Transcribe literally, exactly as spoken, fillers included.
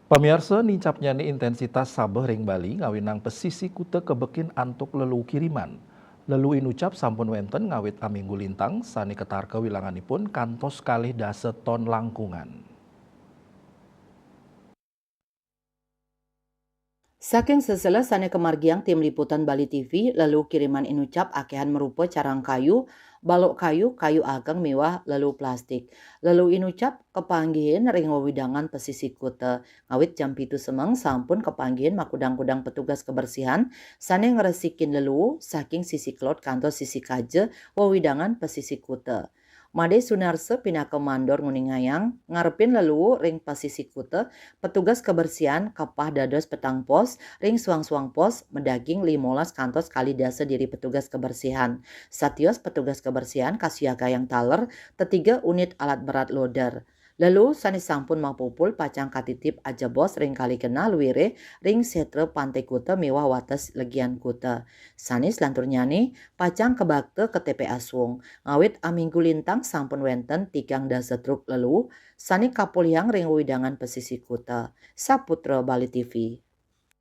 Pamiarsa, nincapnyané intensitas sabeh ring Bali ngawinang pesisi kuta kabekin antuk leluu kiriman. Leluu inucap sampun wénten ngawit aminggu lintang, sané katarka wilanganipun kantos kalih dasa ton langkungan. Saking sesela sané kamargiang Tim Liputan Bali T V, leluu kiriman inucap akéhan marupa carang kayu, balok kayu, kayu ageng miwah leluu plastik. Leluu inucap kapanggihin ring wewidangan pesisi kuta. Ngawit jam pitu semeng sampun kapanggihin makudang-kudang petugas kebersihan sané ngresikin leluu saking sisi kelod kantos sisi kaja wewidangan pesisi kuta. Madé Sunarsa pinaka mandor nguningayang, ngarepin leluu ring pasisi kuta, petugas kebersihan kapah dados petang pos ring suang-suang pos, madaging limolas kantos kalih dasa diri petugas kebersihan. Satios petugas kebersihan kasiagayang taler tetiga unit alat berat loader. Leluu sané sampun mapupul pacang katitip ajebos ring Kali Genah luiré ring sétra Pantai Kuta miwah wates legian kuta. Sané selanturnyané pacang kabakta ka T P A Suwung. Ngawit aminggu lintang sampun wénten tigang dasa truk leluu sané kapolihang ring wewidangan pesisi kuta. Saputra Bali T V.